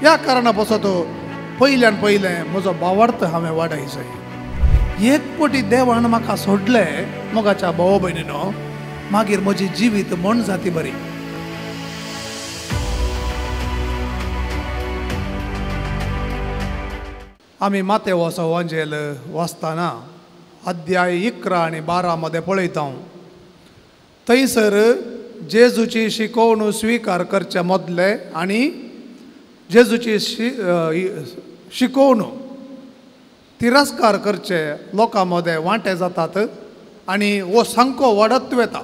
ह्या कारणा पासत पयल्यान पयलें म्हजो भावार्थ हांवें वाडय जाय. एक पटी देवान म्हाका सोडलें मोगाच्या भाव भयणीनो, मागीर म्हजी जिवीत म्हण जाती बरी. आमी मातेवाचो वांजेल वाचतना अध्याय 11 आनी 12 मदें पळयता. थंयसर जेजूची शिकोवण स्विकार करचे मदले आनी जेजूची शिकोवण तिरस्कार करचे लोकां मदें वांटे जातात आनी हो सामको वाडत वता.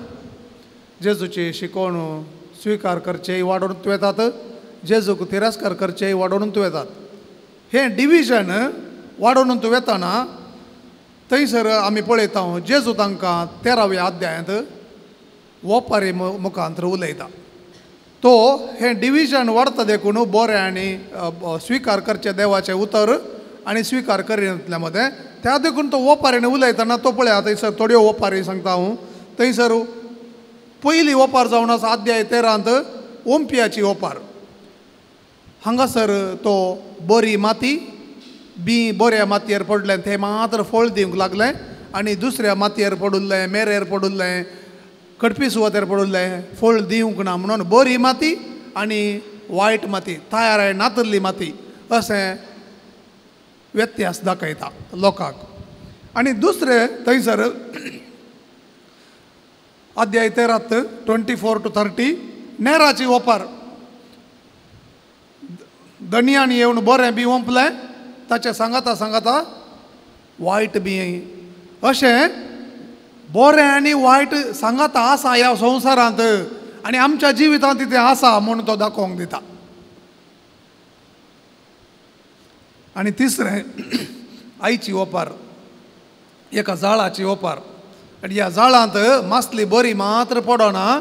जेजूची शिकोवण स्विकार करचेय वाडोवन वतात, जेजूक तिरस्कार करचेय वाडोवन वतात. हें डिविजन वाडोवन वतना थंयसर आमी पळयता जेजू तांकां 13व्या अध्यायांत वोपारी मुखांतर उलयता. तो हें डिविजन वाडता देखून बरें आनी स्विकार करचें देवाचें उतर आनी स्विकार करिनातल्या मदें त्या देखून तो वोपारीन उलयतना तो पळया थंयसर थोड्यो वोपारी सांगता हांव. थंयसर पयली वोपार जावन आसा अध्याय 13 ओंपयाची वोपार. हांगासर तो बरी माती बी बऱ्या मातयेर पडलें तें मात्र फळ दिवंक लागलें आनी दुसऱ्या मातयेर पडिल्लें, मेरेर पडिल्लें, कडपी सुवातेर पडिल्लें फळ दिवंक ना म्हणून बरी माती आनी वायट माती, तयार नातल्ली माती अशें व्यत्यास दाखयता लोकांक. आनी दुसरें थंयसर अध्याय 13 24 to 30 नेराची ओपार. धनयान येवन बरें बी ओंपलें, ताचें सांगाता सांगाता वायट बी अशें बरें आनी वायट सांगाता आसा ह्या संवसारांत आनी आमच्या जिवितांत तें आसा म्हूण तो दाखोवंक दिता. आनी तिसरें आयची ओपार, एका जाळाची ओपार. आनी ह्या जाळांत मासली बरी मात्र पडना,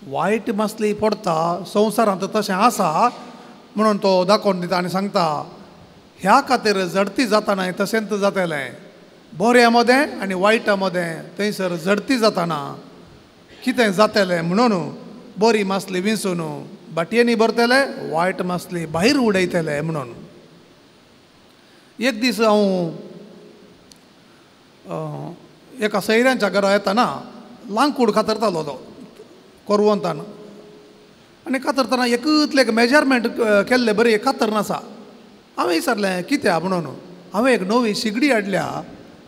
वायट मासली पडटा. संवसारांत तशें आसा म्हणून तो दाखोवन दिता आनी सांगता ह्या खातीर झडती जाताना तशेंच जातलें. बऱ्या मदें आनी वायटा मदें थंयसर झडती जाताना कितें जातलें म्हणून बरी मासली विंचून बाटयेंनी भरतले, वायट मासली भायर उडयतले म्हणून. एक दीस हांव एका सैऱ्यांच्या घरा येताना लांकूड कातरतालो तो कोरवंतान, आनी कातरतना एकतलें एक मेजरमेंट केल्लें बरें कातरन आसा. हांवें विचारलें कित्याक म्हणून, हांवें एक नवी शिगडी हाडल्या,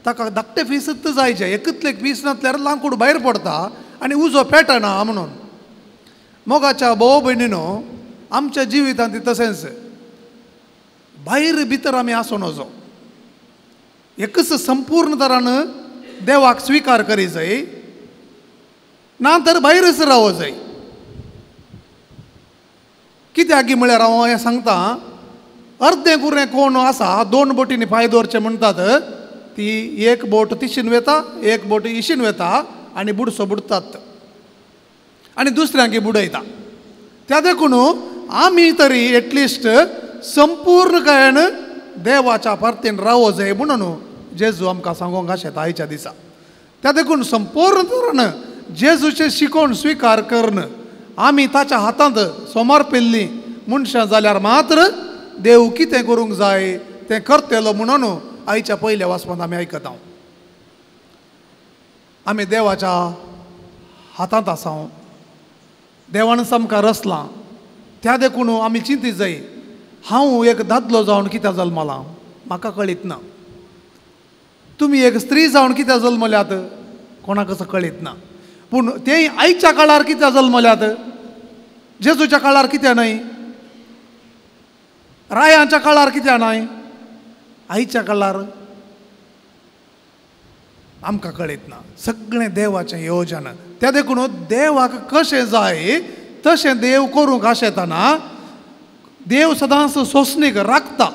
ताका धाकटें पीसच जायचें, एकतलें एक पीस नासल्यार लांकूड भायर पडता आनी उजो पेटना म्हणून. मोगाच्या भाव भयणीनो, आमच्या जिवितांत तशेंच भायर भितर आमी आसूं नजो, एकच संपूर्ण तरान देवाक स्विकार करी जाय, ना तर भायरच रावो जाय. कित्याक म्हळ्यार हांव हें सांगता, अर्दें कुरें कोण आसा दोन बोटींनी पांय दवरचें म्हणटात, ती एक बोट तिशीन वेता, एक बोट इशीन वेता आनी बुडसो बुडटात आनी दुसऱ्यांक बुडयता. त्या देखून आमी तरी एटलिस्ट संपूर्णकायेन देवाच्या पार्तीन रावो जाय म्हणून जेजू आमकां सांगूंक आशेता आयच्या दिसा. त्या देखून संपूर्ण तरान जेजूचें शिकोवन स्विकार करून आमी ताच्या हातांत समर्पिल्लीं मनशां जाल्यार मात्र देव कितें करूंक जाय तें करतलो म्हणून आयच्या पयल्या वाचपांत आमी आयकता. आमी देवाच्या हातांत आसा, देवान आमकां रचलां, त्या देखून आमी चिंतीत जाय हांव एक दादलो जावन कित्याक जल्मलां म्हाका कळीत ना, तुमी एक स्त्री जावन कित्याक जल्मल्यात कोणाक कळीत ना, पूण ते आयच्या काळार कित्याक जल्मल्यात, जेजूच्या काळार कित्याक न्हय, रायांच्या काळार कित्याक न्हय, आयच्या काळार आमकां कळीत ना. सगळें देवाचें योजन. त्या देखून देवाक कशें जाय तशें देव करूंक आशेतना देव सदांच सोंसणीक राखता.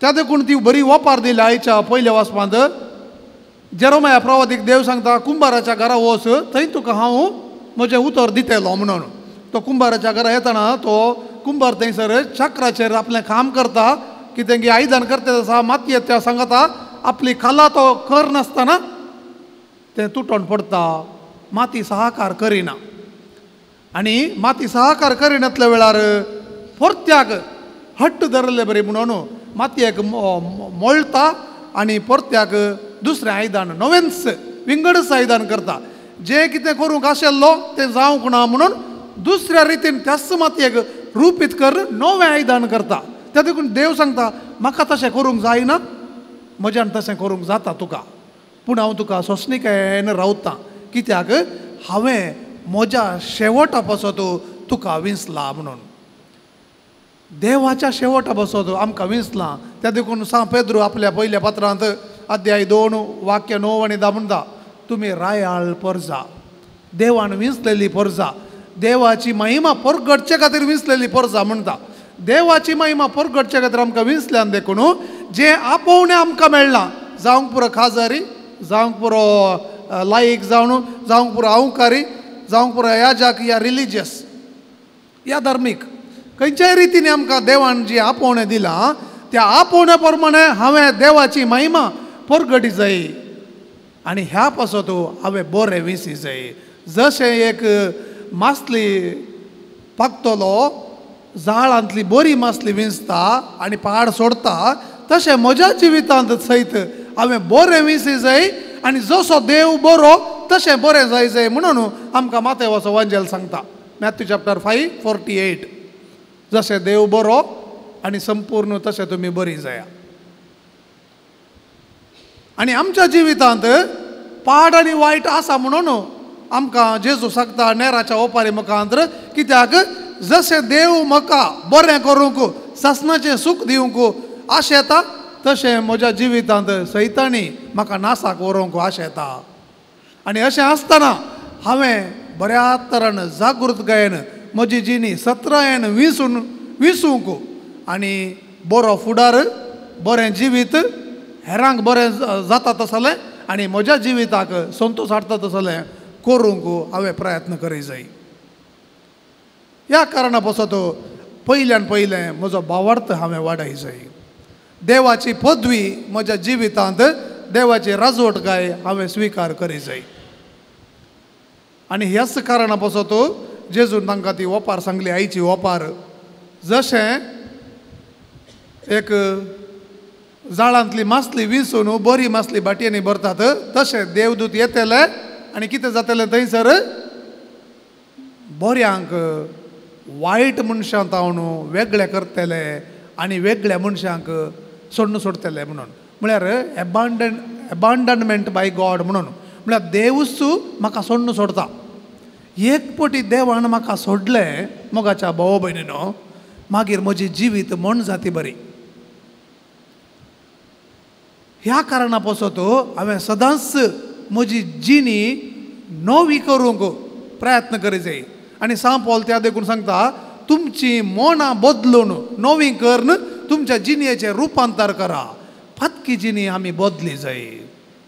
त्या देखून ती बरी वपार दिली आयच्या पयल्या वाचपांत. जेरोमाया प्रवादीक देव सांगता कुंभाराच्या घरा वच, थंय तुका हांव म्हजें उतर दितलो म्हणून. तो कुंभाराच्या घरा येतना तो कुंभार थंयसर चक्राचेर आपलें काम करता, कितें आयदन करता आसा मातयेत त्या सांगता आपली कला तो कर नासतना तें तुटोन पडटा, माती सहाकार करिना. आनी माती सहाकार करिनातल्या वेळार परत्याक हट्ट धरले बरी म्हणून मातयेक मोळटा आनी परत्याक दुसरें आयदन नवेंच विंगडच आयदन करता. जें कितें करूंक आशिल्लो तें जावंक ना म्हणून दुसऱ्या रितीन त्याच मातयेक रुपीत कर नवें आयदन करता. त्या देखून देव सांगता म्हाका तशें करूंक जायना, म्हज्यान तशें करूंक जाता तुका, पूण हांव तुका सोंसणीकायेन रावतां कित्याक हांवें म्हज्या शेवटा पासत तुका विंचला म्हणून. देवाच्या शेवटा पासत आमकां विंचलां. त्या देखून सांत पेद्रू आपल्या पयल्या पत्रांत अध्याय 2 वाक्य 9 आनी 10 म्हणटा तुमी रायाळ परजा, देवान विंचलेली परजा, देवाची महिमा परगटचे खातीर विंचलेली परजा म्हणटा. देवाची महिमा परगटचे खातीर आमकां विंचल्यान देखून जें आपोवणें आमकां मेळ्ळां, जावंक पुरो खाजारी, जावंक पुरो लायक जावन, जावंक पुरो अहंकारी, जावंक पुरो याजक या रिलिजियस या धार्मीक, खंयच्याय रितीन आमकां देवान जी आपोवणें दिलां त्या आपोवण्या प्रमाणे हांवें देवाची महिमा परगटी जाय आनी ह्या पासत हांवें बरें विंची जाय. जशें एक मासली पाकतलो जाळांतली बरी मासली विंचता आनी पाड सोडता, तशें म्हज्या जिवितांत सयत हांवें बरें विंची जाय आनी जसो देव बरो तशें बरें जाय जाय म्हणून आमकां मातेवाचो वांजेल सांगता. मॅथ्यू चॅप्टर 5:48 जशें देव बरो आनी संपूर्ण तशें तुमी बरी जाया. आनी आमच्या जिवितांत पाड आनी वायट आसा म्हणून आमकां जेजू सांगता नेराच्या ओपारी मुखांतर, कित्याक जशें देव म्हाका बरें करूंक सासणाचें सूख दिवंक आशेता तशें म्हज्या जिवितांत सैतांनी म्हाका नासाक व्हरूंक आशेता. आनी अशें आसतना हांवें बऱ्या तरान जागृतकायेन म्हजी जिणी सत्रायेन विंचून विंचूंक आनी बरो फुडार, बरें जिवीत, हेरांक बरें जाता तसलें आनी म्हज्या जिविताक संतोश हाडटा तसलें करूंक हांवें प्रयत्न करी जाय. ह्या कारणा पासत पयल्यान पयलें म्हजो भावार्थ हांवें वाडय जाय. देवाची पदवी म्हज्या जिवितांत, देवाची राजवटकाय हांवें स्विकार करी जाय. आनी ह्याच कारणा पासत जेजून तांकां ती ओपार सांगली, आईची ओपार. जशें एक जाळांतली मासली विंचून बरी मासली बाटyenनी भरतात तशें देवदूत येतले आनी कितें जातलें थंयसर बऱ्यांक वायट मनशां तावन वेगळे करतले आनी वेगळ्या मनशांक सोडून सोडटले म्हणून. म्हळ्यार एबांडनमेंट बाय गॉड म्हणून, म्हळ्यार देवूच म्हाका सोडून सोडता. एक पटी देवान म्हाका सोडलें मोगाच्या भाव भयणीनो, मागीर म्हजी जिवीत म्हण जाती बरी. ह्या कारणा पासत हांवें सदांच म्हजी जिणी नवी करूंक प्रयत्न करी जाय. आनी सांत पॉल त्या देखून सांगता तुमची मनां बदलून नवी करून तुमच्या जिणेचें रुपांतर करा, फातकी जिणी आमी बदली जाय.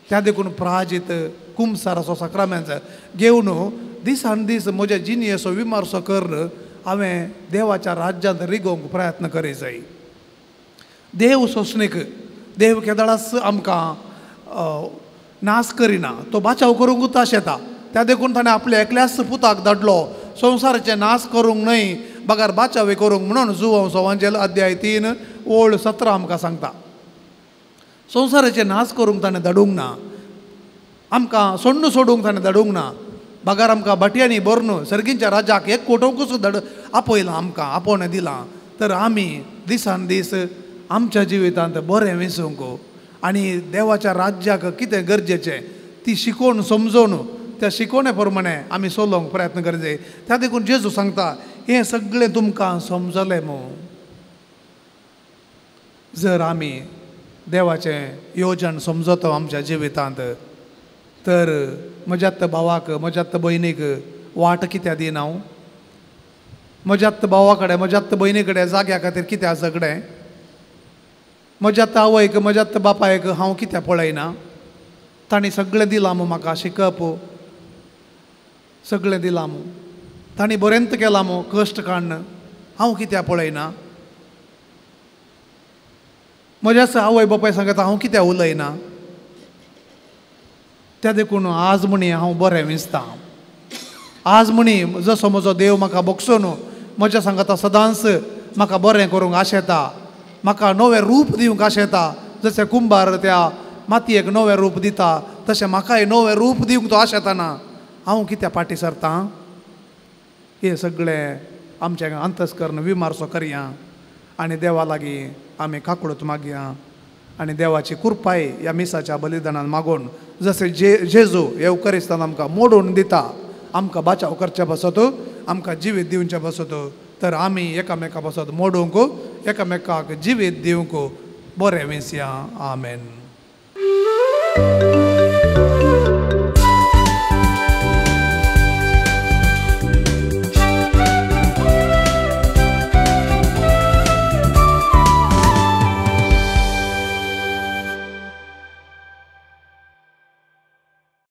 त्या देखून प्राजित कुमसाराचो साक्रामेंत घेवन दिसान दीस म्हज्या जिणेचो विमर्सो करून हांवें देवाच्या राज्यांत रिगोवंक प्रयत्न करी जाय. देव सोंसणीक, देव केदळाच आमकां नाश करिना, तो बाचाव करूंकूच आशेता. त्या देखून ताणें आपल्या एकल्याच पुताक धाडलो संवसाराचें नाश करूंक न्हय बगर बाचावी करूंक म्हणून जुवांव सवांजेल अध्याय 3 ओळ 17 आमकां सांगता. संवसाराचें नाश करूंक ताणें धाडूंक ना, आमकां सोडून सोडूंक ताणें धाडूंक ना, बगर आमकां भाटयांनी भरून सर्गींच्या राजाक एक कोटोवंकूच धाड आपयलां, आमकां आपोवणें दिलां. तर आमी दिसान दीस आमच्या जिवितांत बरें विंचूंक आनी देवाच्या राज्याक कितें गरजेचें ती शिकोवन समजोवन त्या शिकोवणे प्रमाणे आमी चलोवंक प्रयत्न करी जाय. त्या देखून जेजू सांगता हें सगळें तुमकां समजलें मू. जर आमी देवाचें योजन समजतो आमच्या जिवितांत तर म्हज्यात भावाक म्हज्यात भयणीक वाट कित्याक दिना हांव, म्हज्यात भावा कडेन म्हज्यात भयणी कडेन जाग्या खातीर कित्याक झगडें, म्हज्यात आवयक म्हज्यात बापायक हांव कित्याक पळयना, तांणी सगळें दिलां मू म्हाका शिकप सगळें दिलां मू, तांणी बरेंत केलां मू कश्ट काडून, हांव कित्याक पळयना, म्हज्याच आवय बापाय सांगता हांव कित्याक उलयना. त्या देखून आज म्हणी हांव बरें विंचता, आज म्हणी जसो म्हजो देव म्हाका बगसो न्हू म्हज्या सांगता सदांच म्हाका बरें करूंक आशेता, म्हाका नवें रूप दिवंक आशेता. जशें कुंभार त्या मातयेक नवें रूप दिता तशें म्हाकाय नवें रूप दिवंक तो आशेताना हांव कित्याक फाटीं सरतां? हें सगळें आमचें अंतस्कर्ण विमार्सो करया आनी देवा लागीं आमी काकूळत मागया आनी देवाची कृपाय ह्या मिसाच्या बलिदानान मागून जशें जेजू येवकरिस्तान आमकां मोडून दिता, आमकां बाचाव करचे पासत, आमकां जिवीत दिवचे पासत, तर आमी एकामेका पासत मोडूंक, एकामेकाक जिवीत दिवंक बरें विसया. आमेन.